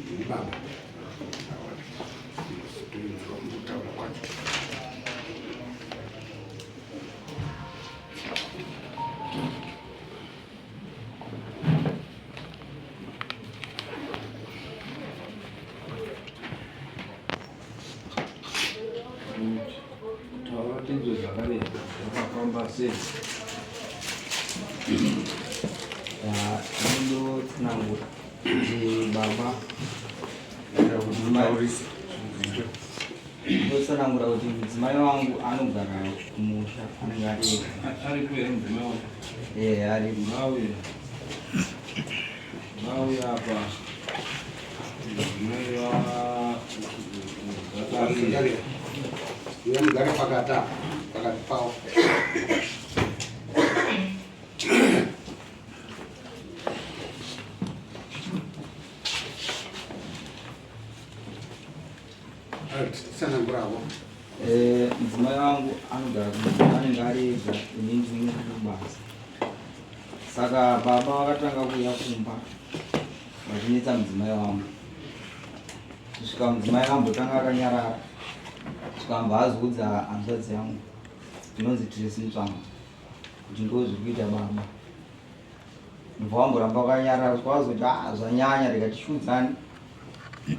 Baba. Kutaura kwacho. Taura tinzwe zvakare zvakafamba sei. Ndinotsanangura kuti baba ndotsanangura kuti mudzimai wangu anogara kumusha anenge ari ega. Aripo here mudzimai wangu? Eh, aripo. Ngauye. Ngauye apa. Mudzimai wa Zakaria. Iwe mugare pakati apa, pakati pawo. Tsanangurawo. Eh, mudzimai wangu anogara kumusha anenge ari ega ini ndinenge ndiri kubasa. Saka baba vakatanga kuuya kumba vachinetsa mudzimai wangu kusvika mudzimai ambotanga akanyarara kusvika ambva azoudza hanzvadzi yangu inonzi Tracy Mutsvangwa kuti ndo zviri kuita baba ndobva wamboramba wakanyarara kusvika wazoti ah zvanyanya rega tichiudzani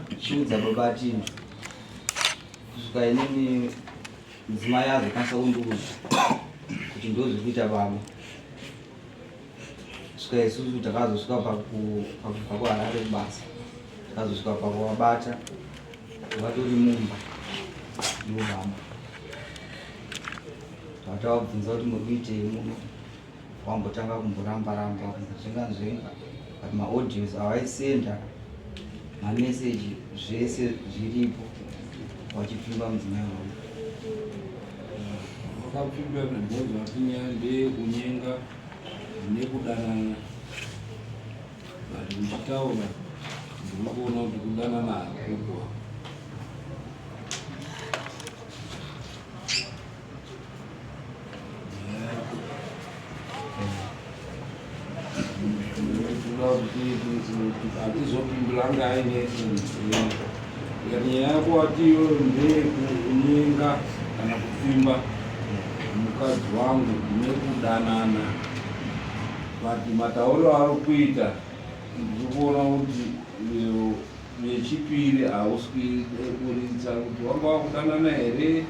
tichiudza baba tini kusvika inini mudzimai azokwanisa kundiudza kuti ndo zviri kuita baba Svika isusu takazosvika pakubva kuHarare kubasa takazosvika pakuvabata vatori mumba ndivo baba vatavabvunza kuti muri kuitei muno wambotanga kumboramba ramba kumbozvenga nzvenga but maaudios avaisenda mameseji zvese zviripo vachipfimba mudzimai wangu Wakapfimba nemhodzi vatinyaya ndeyekunyenga nekudanana but uchitaura ndiri kuona kuti kudanana hakupo hatizopindura anga aine nyaya yako watiyo ndeyekunyenga kana kupfimba mukadzi wangu nekudanana but matauriro ari kuita ndiri kuona kuti yechipiri hausi kuburitsa kuti wanga wakudanana here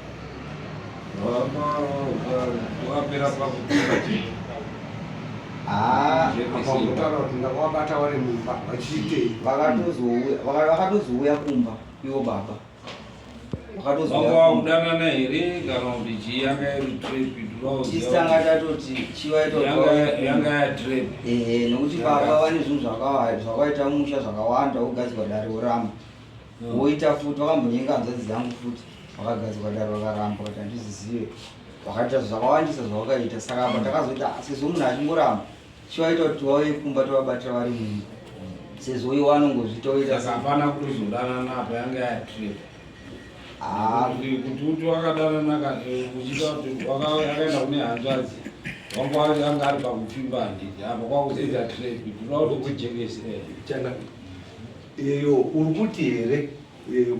wakapera pakupira chete Ah, Kutaura kuti ndakavabata vari mumba vachiitei. Vakatozouya kumba ivo baba Vanga vakudanana here kana kuti chii yanga iri trap tistanga tatoti chivaitayanga yatrap ehe nokuti baba vane zvinhu zvakaita musha zvakawanda wogadzirwa dare woramba woita futi vakambonyenga hanzvadzi dzangu futi vakagadzirwa dare vakaramba kuti handizvizive vakaita zvakawandisa zvavakaita saka apa takazoti ah, sezvo munhu achingoramba Chivaita kuti vauye kumba tovabatira vari mumba sezvo iwo anongozviita oita saka hapana kutozodanana apa yanga yatrip Ah. kuti kuti wakadanana uchiita kuti akaenda kune hanzvadzi wanga anga ari pakupfimba handiti apa kwakuzoita trip tinoda kuti kujekese Chana, iyo uri kuti here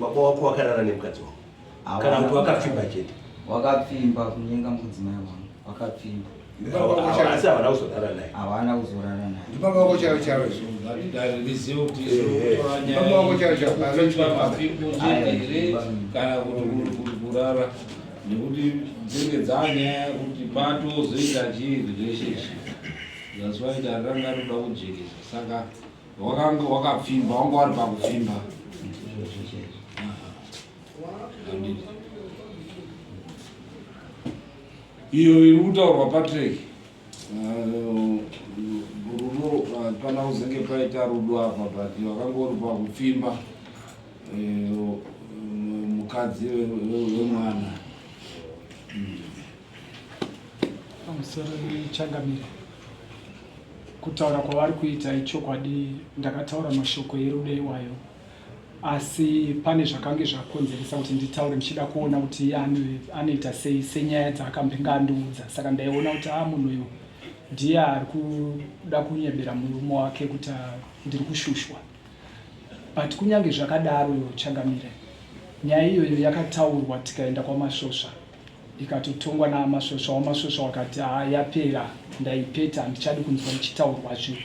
baba wako wakarara nemukadzi wako kana kuti wakapfimba chete? Wakapfimba kunyenga mudzimai wangu wakapfimba. Asi havana kuzorara naye. Havana kuzorara naye. Ndibaba wako chaivo chaivo. Ngatidare rizive kuti Baba wako chaivo chaivo. mapfimbo chete here kana kuti kurara nekuti dzinenge dzanyaya kuti patozoita chii relationship that's why dare ranga roda kujekesa saka wakanga wakapfimba wanga wari pakupfimba Izvozvo chaizvo. Handiti. Iyo iri kutaurwa Patrick rudo hapana kuzenge paita rudo apa but wakanga uri pakupfimba eh, mukadzi wemwana. Pamusoro changamire, kutaura kwavari kuita ichokwadi, ndakataura mashoko erudo iwayo asi pane zvakange zvakonzeresa kuti nditaure ndichida kuona kuti iye anoita sei senyaya dzaakambenge andiudza saka ndaiona kuti a ah, munhu uyu ndiye ari kuda kunyebera murume wake kuti ah, ndiri kushushwa. But kunyange zvakadaro changamire, nyaya iyoyo yakataurwa tikaenda kwaMasvosva ikatotongwa naMasvosva. WaMasvosva wakati haa yapera ndaipeta handichadi kunzwa ichitaurwazve.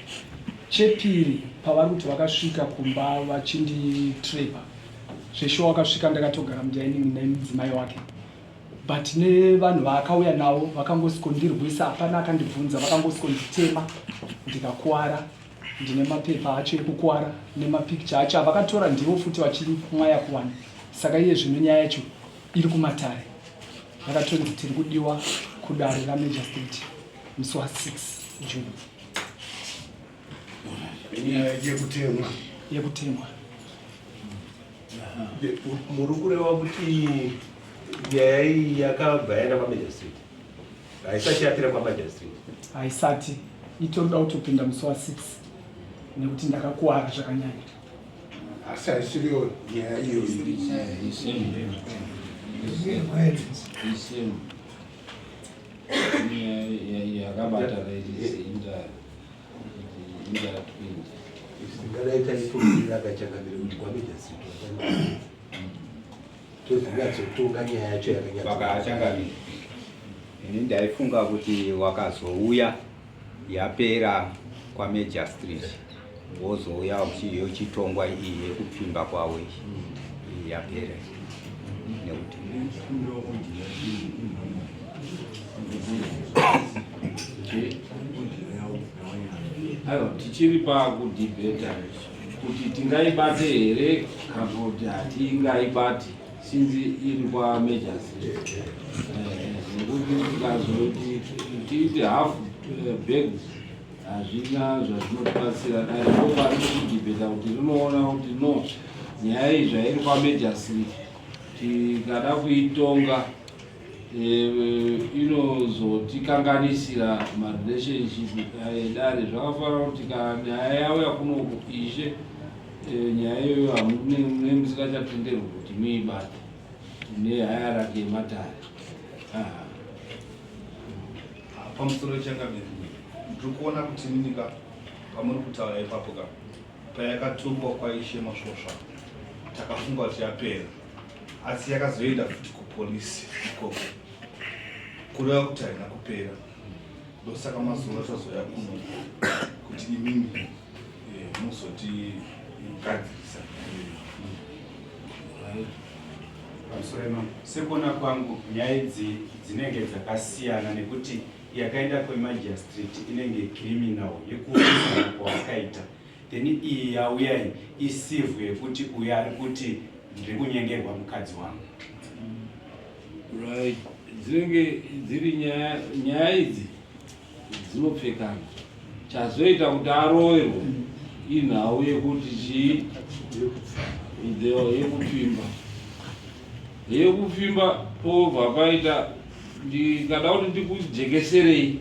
Chepiri pavari kuti vakasvika kumba vachinditreva zveshuwa wakasvika ndakatogara mudining nemudzimai wake but nevanhu vaakauya navo vakangosikondirwisa hapana akandibvunza vakangosikonditema ndikakuwara ndine mapepa acho ekukuwara nemapicture acho avakatora ndivo futi vachimwaya kuvanhu saka iye zvino nyaya yacho iri kumatare yakatonzi tiri kudiwa kudare ramagistrate musi wa 6 June. Nyaya yekutemwa. Yekutemwa. Muri kureva kuti nyaya iyi yakabva yaenda kwamagistrate? Haisati yapira kwamagistrate? Haisati. Itoda kutopinda musi wa 6 nekuti ndakakuwara zvakanyanya. Asi haisiriyo nyaya iyoyo. Yakabata intertwined. Tingadai taitomirira akachangamire kuti kwamagistrate tozonyatsotonga nyaya yacho yakanyatso. Vakachangamire. Ini ndaifunga kuti wakazouya yapera kwamagistrate wozouya yochitongwa iyi yekupfimba kwavo iyi yapera nekuti Aiwa, tichiri pakudhibheta kuti tingaibate here kana kuti hatingaibati since iri kwamajor street nekuti tikazoti tiite half baked hazvina zvazvinotibatsira. Dai ndopari kudhibheta kuti rinoona kuti no, nyaya iyi zvairi kwamajor street tikada kuitonga inozotikanganisira marelationship edare. Zvakafanira kuti kana nyaya yauya kunoku ishe, nyaya iyoyo hamune musingachatenderwi kuti muibate nehierarchy yematare. Pamusoro changamire, ndiri kuona kuti nini ka pamuri kutaura ipapo ka payakatongwa kwaishe Masvosva takafunga kuti yapera, asi yakazoenda futi kupolisi ikoko, kureva kuti haina kupera. Ndosaka mazuva tazoya kuno kuti imimi muzotigadzirisa. Pamusoro imamo, sekuona kwangu nyaya idzi dzinenge dzakasiyana nekuti yakaenda kwemagistrate inenge criminal yekuwisana kwawakaita, then iyi yauya iyi icivil yekuti uyo ari kuti ndiri kunyengerwa mukadzi wangu. Right, dzinenge dziri nyaya nyaya idzi dzinopfekana. Chazoita kuti aroverwe inhau yekuti chii yekupfimba yekupfimba pobva paita. Ndikada kuti ndikujekeserei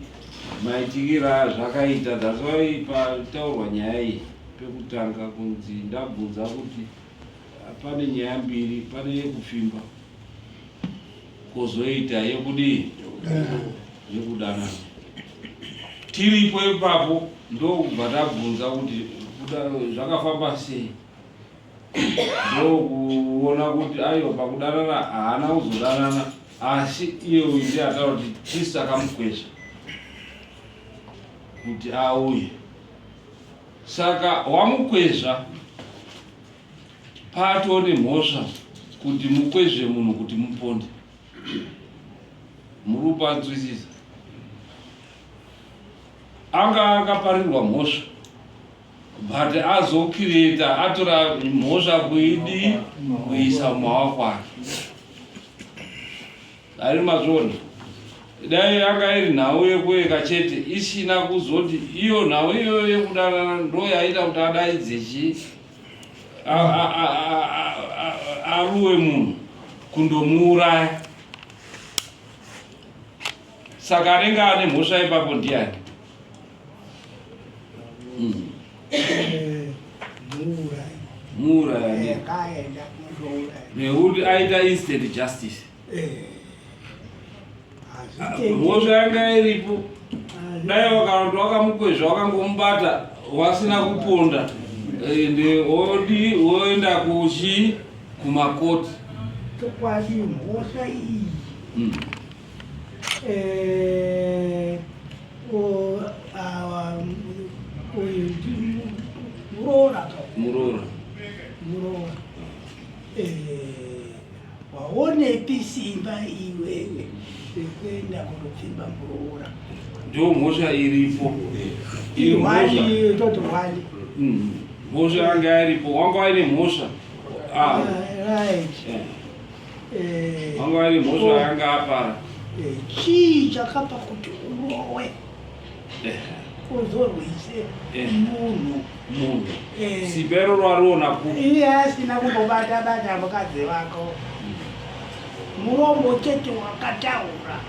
maitikiro azvakaita. That's why pataurwa nyaya iyi pekutanga kunzi ndabvunza kuti pane nyaya mbiri, pane yekupfimba kwozoita yekudii, yekudanana. Tiripo ipapo ndokubva tabvunza kuti zvakafamba sei, ndokuona kuti aiwa, pakudanana haana kuzodanana, asi iye uyu ndiye ataura kuti tisu takamukwezva kuti auye. Saka wamukwezva paatone mhosva kuti mukwezve munhu kuti muponde. Muri kupanzwisisa? Anga akaparirwa mhosva but azokireta atora mhosva kuidi kuisa mumaoko ake. Ari mazviona, dai yanga iri nhau yekueka chete isina kuzoti iyo nhau iyoyo yekudanana ndo yaita kuti adaidze chi aruwe munhu kundomuuraya. Saka anenge ane mhosva ipapo ndiani? Muuraya nekuti aita instant justice. Mhosva yanga iripo, dai wakanoti wakamukwezva wakangomubata wasina kuponda. Ende odi woenda kuchi kumakoti. Chokwadi mhosva iyi eh, uyu muroora ka muroora muroora eh, waonepi simba iwewe rekuenda kunopfimba muroora Ndiyo mhosva iripo. Ihwani toti hwani. Mhosva yanga iripo, wanga waine mhosva. Ah. Right. Wanga waine mhosva yanga apara. Chii chakapa kuti urowe? Uzorwise munhu. Munhu. Simba iroro wariona kupi? Iye asina kumbobata bata mukadzi wako. Muromo chete wakataura.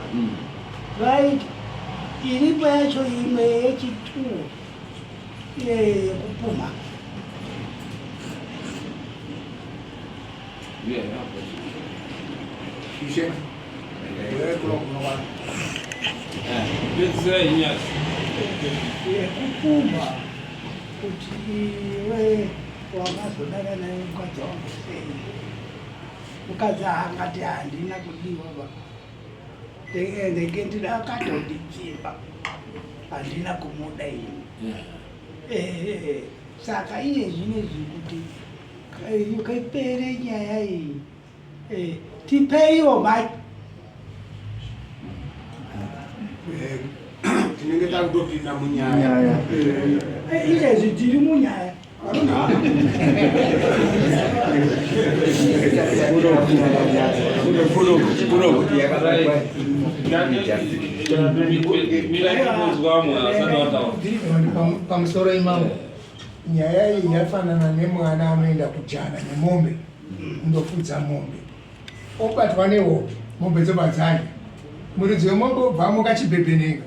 Right. Iripo yacho imwe yechituwo yekupumha. Ishe. Pedzisai inyasi. Yekupumha kuti iwe wakazodana naye mukadzi wangu sei. Mukadzi haangati handina kudiwa ba. Ndenge ndida akatondipfimba. Handina kumuda ini. Saka iye zvinezvi kuti kaipere nyaya iyi. Tipeiwo mai. Tinenge takutopinda munyaya. Izvezvi tiri munyaya. Pamusoro imamo nyaya iyi yafanana nemwana anoenda kujana nemombe kundofudza mombe obatwa nehope mombe dzobva dzadya muridzi wemombe obva amuka chibhebhenenga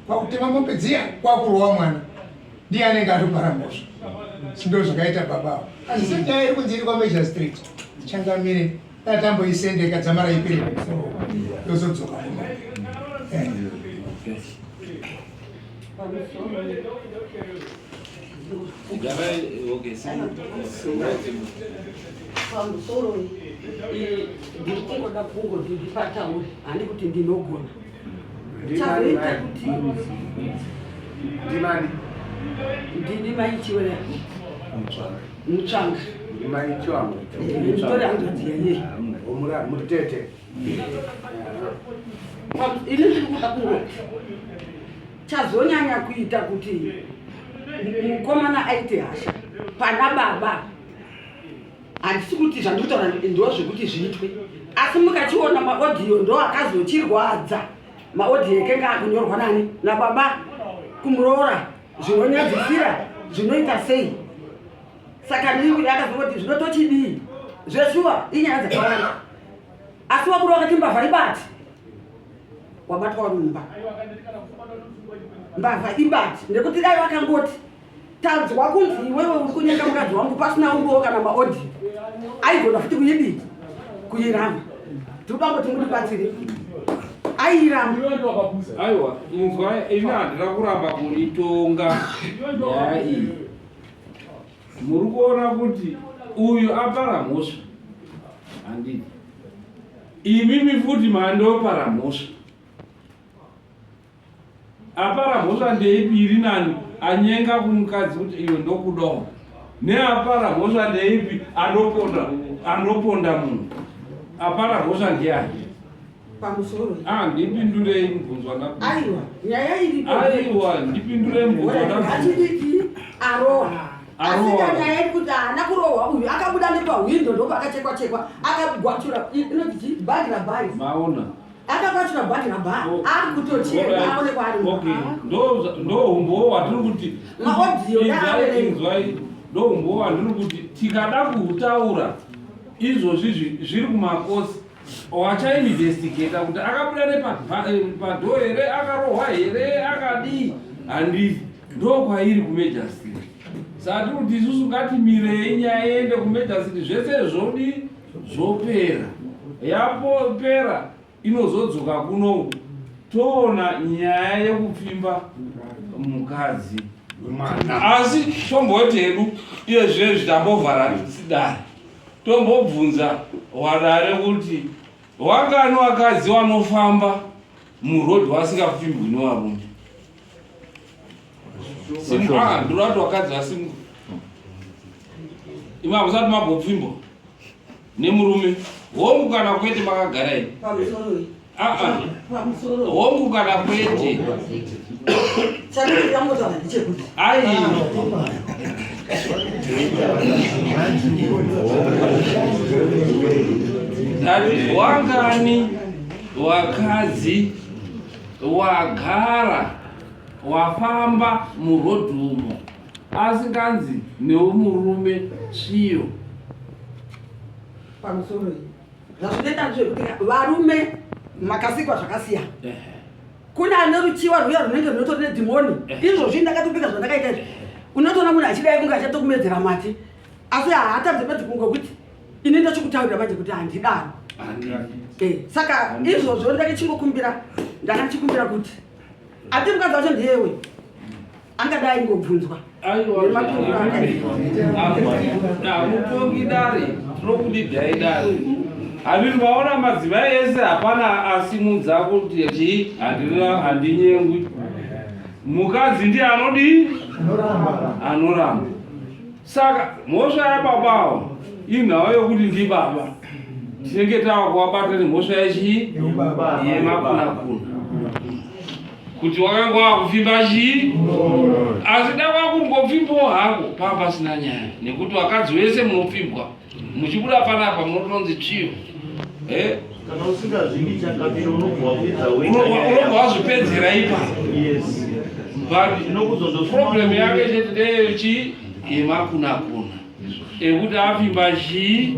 kwakutema mombe dziya kwakurova mwana ndiye anenge atopara mhosva sindo zvakaita baba avo asi senyaya iri kunzi iri kwamajor street changamire datamboisendeka dzamara ipere kumusoro yozodzoka kuma. Pamusoro ndiri kungoda kungoti ndipataure, handi kuti ndinogona. Chazoita kuti Ndimani? Ndini mai Chiwera. Mutsvanga. Ndimai Chiwanga. Nditori hanzvadzi yaiye. Omura mutete. Ini ndiri kuda kungoti chazonyanya kuita kuti mukomana aite hasha pana baba, handisi kuti zvandiri kutaura ndo zvekuti zviitwe, asi mukachiona maaudio ndo akazochirwadza. Maaudio ekenge akunyorwa nani nababa kumuroora, zvinonyadzisira, zvinoita sei. Saka ndiri akazongoti zvinotochidii zveshuwa, inyaya dzakawanda, asi wakuru wakati mbavha ibati wabatwa uri mumba, mbavha ibati, nekuti dai vakangoti tanzwa kunzi iwewe uri kunyenga mukadzi wangu pasina umbowo kana maaudio, aigona futi kuidii kuiramba. Tiri kuda kuti mutibatsire, airamba. Aiwa, inzwa, ini handina kuramba kuritonga nyaya iyi. Muri kuona kuti uyu apara mhosva, handiti? Imimi futi mandopara mhosva. Apara mhosva ndeipi iri nani, anyenga kumukadzi kuti iwe ndokudawo, neapara mhosva ndeipi anoponda munhu? Apara mhosva ndiani? Pamusoro. Ah, ndipindurei mubvunzo wandabvunza. Aiwa, nyaya iripo. Aiwa, ndipindurei mubvunzo wandabvunza. Hachidiki aroha. Arohwa. Asi nyaya iri kuti haana kurohwa uyu, akabuda nepahwindo ndopakachekwa chekwa, akagwachura inoti chii bhagi rabhai. Maona. Akakwachura bhagi rabhai, akutocheka aonekwa ari. Okay, ndo humbowo hwatiri kuti Maaudio Inzwai, inzwai, ndo humbowo hwandiri kuti tikada kuhutaura izvozvi zviri kumakosi wachainvestigata kuti akabuda nepadhoo here, akarohwa here, akadii, handii, ndokwairi kumajor street. Saka tiri kuti isusu ngatimirei nyaya iende kumajor street, zvese zvodi zvopera, yapopera inozodzoka kunoku toona nyaya yekupfimba mukadzi. Asi tomboti hedu iye zvinezvi tambovhara dare, tombobvunza wadare kuti wangani wakadzi wanofamba muroad wasingapfimbwi nevarume? Ah, ndinoda kuti wakadzi vasimuka. Imi hamusati mambopfimbwa nemurume hongu kana kwete makagara ini? Ah, ah. Hongu kana kwete? Ai, ndati wangani wakadzi wagara wafamba murodhumo asinganzi neumurume tsviyo? Pamusoro iyi, zvazvinoita ndezvekuti varume makasikwa zvakasiyana. Kune ane ruchiwa rwuya runenge runotori nedhimoni. Izvozvi ndakatopika zvandakaita izvi, unotoona munhu achidai kunge achatokumedzera mati, asi haatadze bedzi kungokuti ini ndochikutaurira manje kuti handidaro. Saka izvozvo ndakachingokumbira, ndakachikumbira kuti ati mukadzi wacho ndiyewe angadai aingobvunzwa. Hamutongi dare, tinokudidhai dare. Handiti maona madzimai ese hapana asimudza kuti chii? Handinyengwi. Mukadzi ndiye anodii? Anoramba. Saka mhosva yababawo inhau yokuti ndibaba, tinenge tava kuvabata nemhosva yechii? Yemakunakuna, kuti wakanga wakupfimba chii. Asi da wakungopfimbawo hako, pava pasina nyaya, nekuti vakadzi vese munopfimbwa muchibuda panapa munotonzi tsviyo. Eh? Kana usingazvingi changamire, unobva wapedza wega. Unobva wazvipedzera ipa. Yes. But problem yake chete ndeyechi yemakunakuna ekuti apfimba chii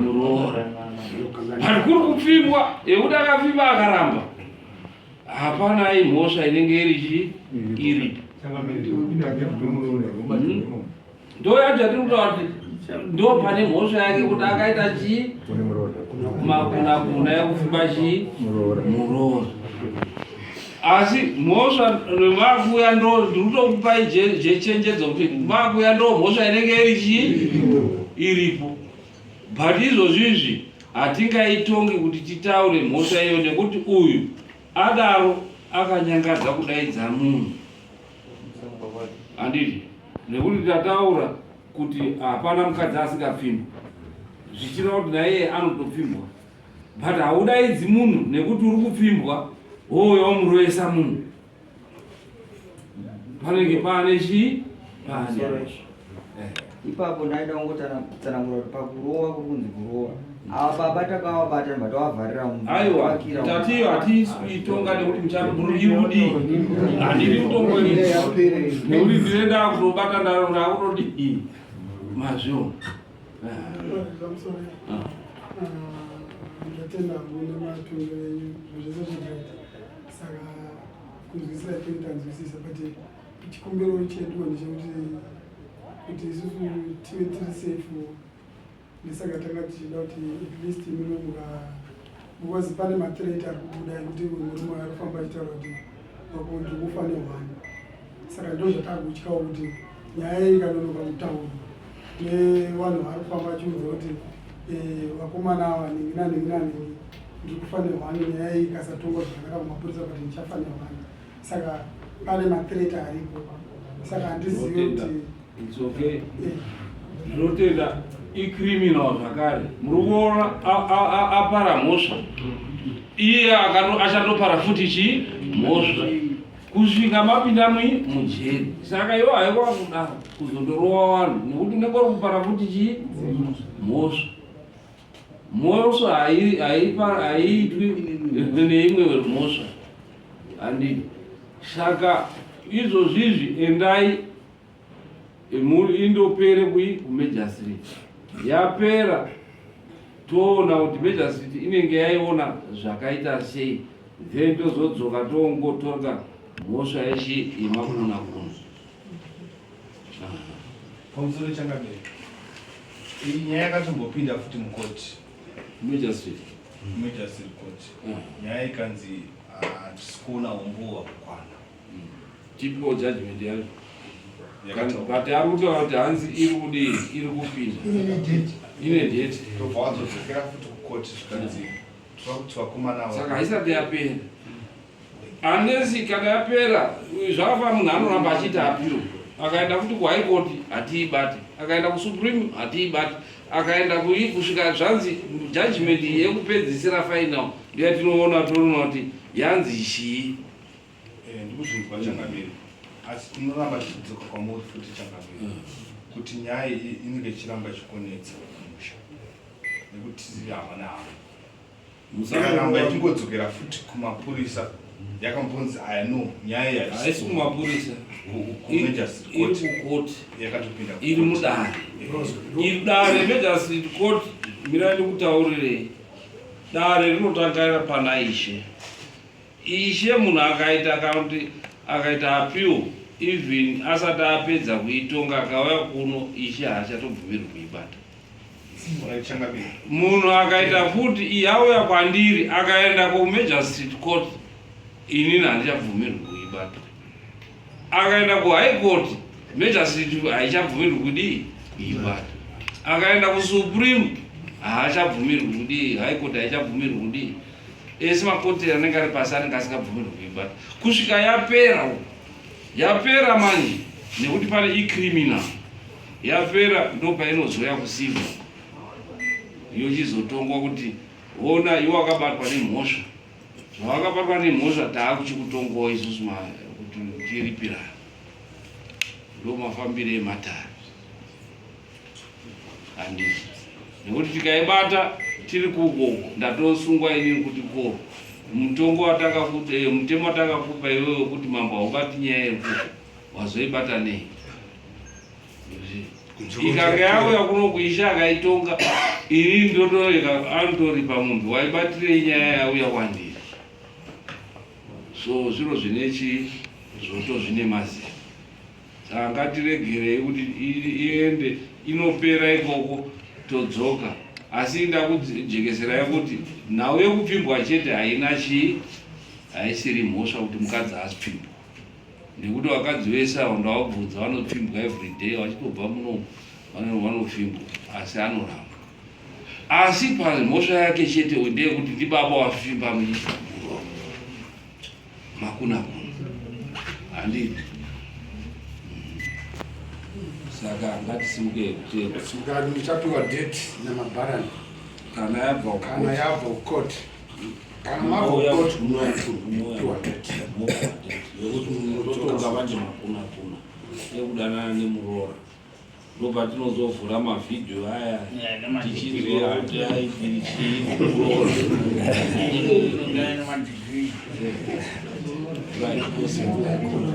muroora, but kuri kupfimbwa yekuti akapfimba akaramba, hapana imhosva inenge iri chii iripo. Ndo yacho yatiri kutaura kuti ndo pane mhosva yake, kuti akaita chii makunakuna ekupfimba chii muroora. Asi mhosva makuya, ndo ndiri kutokupai chenjedzo kuti makuya ndo mhosva inenge iri chii iripo. But izvozvizvi hatingaitongi kuti titaure mhosva iyo, nekuti uyu adaro akanyangadza kudaidza munhu, handiti? Nekuti tataura kuti hapana mukadzi asingapfimbwa, zvichireva kuti naiye anotopfimbwa. But haudaidzi munhu nekuti uri kupfimbwa, wouya womurovesa munhu. Panenge paane chii, paane Ipapo ndaida kungotsanangura kuti pakurowa kuri kunzi kurowa, ava baba takavabata ndibva tavavharira. Aiwa, tatiyo hatisi kuitonga nekuti muchamuri kudii. Handidi kutonga nekuti ndine ndakutobata, ndakutodii mazviona. Ndatenda hangu nematongo enyu, zvese zvakaita. Saka kunzwisisa kwedu tanzwisisa, but chikumbiro chedu ndechekuti kuti isusu tive tiri safe. Ndisaka tanga tichida kuti at least mumwe muka, because pane mathreat ari kubuda ekuti murume ari kufamba achitaura kuti ndiri kufa nehwani. Saka ndo zvatakutyawo kuti nyaya iyi ikanonoka kutaurwa nevanhu vari kufamba achiudza kuti vakomana ava nhingi nanhingi nanhingi, ndiri kufa nehwani, nyaya iyi ikasatongwa zvakanaka kumapurisa, but ndichafa nehwani. Saka pane mathreat aripo, saka handizivi kuti It's okay. Ndinotenda. Icriminal zvakare. Muri kuona apara mhosva. Iye achatopara futi chii mhosva kusvika mapinda mujeri. Saka iwo haikwa kudaro kuzondorova vanhu, nekuti unenge uri kupara futi chii mhosva. Mhosva haiitwi neimwe mhosva, handidi. Saka izvozvizvi endai indopere kui kumajustreet. Yapera, toona kuti magistrate inenge yaiona zvakaita sei, then tozodzoka toongotonga mhosva yechi yemakuna kuna. Pamusoro changamire, iyi nyaya yakatombopinda futi mukoti. Magistrate. Magistrate court. Nyaya ikanzi hatisi kuona umbowo hwakukwana. Typical judgment yacho. But ari kutaura kuti hanzi iri kudii, iri kupinda. Ine date. Tobva wazodzokera futi kukoti zvikanzi toda kuti vakomana Saka haisati yapera. Unless kana yapera zvakafa munhu anoramba achiita appeal. Akaenda futi kuhigh court hatiibate. Akaenda kusupreme hatiibate. Akaenda kusvika zvanzi judgment yekupedzisira final ndiyatinoona toona kuti yanzi chii. Eh, ndikuzvinzwa changamire asi tinoramba tichidzoka kwamuri futi changamire kuti nyaya iyi inenge ichiramba ichikonetsa musha nekuti hama nehama ikaramba ichingodzokera futi kumapurisa yakambonzi aya no nyaya iyi haisi kumapurisa iri kukoti yakatopinda iri mudare iri dare magistrate court mirai ndikutaurirei dare rinotangaira pana ishe Ishe munhu akaita kana kuti akaita appeal even asati apedza kuitonga akauya kuno ishe haachatobvumirwi kuibata. Munhu akaita futi iye auya kwandiri akaenda kumagistrate court inini handichabvumirwi kuibata. Akaenda kuhigh court magistrate haichabvumirwi kudii kuibata. Akaenda kusupreme haachabvumirwi kudii high court haichabvumirwi kudii ese makoti anenge ari pasi anenge asingabvumirwi kuibata kusvika yapera uko yapera manje nekuti pane icriminal yapera ndopainozouya kucivil yochizotongwa kuti ona iwe wakabatwa nemhosva zvawakabatwa nemhosva taakuchikutongawo isusu kuti tiripirana ndo mafambiro ematare handiti nekuti tikaibata tiri kuko ndatosungwa inini kuti ko mutongo watakakupa eh, mutemo watakakupa iwewe wekuti mambo haubati nyaya yekuko wazoibata nei ikanga yauya kuno kuisha akaitonga ini ndotoreka anotoripa mombe waibatirei nyaya yauya kwandiri so zviro zvine chii zvoto zvine mazera Saka ngatiregerei kuti iende inopera ikoko todzoka. Asi ndakujekeserai kuti nhau yekupfimbwa chete haina chii, haisiri mhosva kuti mukadzi haasi pfimbwa. Nekuti vakadzi vese avo ndavabvunza vanopfimbwa everyday vachitobva muno vanopfimbwa asi anoramba. Asi pamhosva yake chete ndeyekuti ndibaba wafimba muromo. Makuna kuna. Handiti. Saka ngatisimuke kutenda. Simukani muchapiwa date namabharani. Kana yabva kana yabva court. Kana mabva court munopiwa date. Yekuti munotonga manje makuna kuna. Yekudanana nemuroora. Ndopatinozovhura mavhidhiyo aya tichinzwa kuti aibviri chii. Right.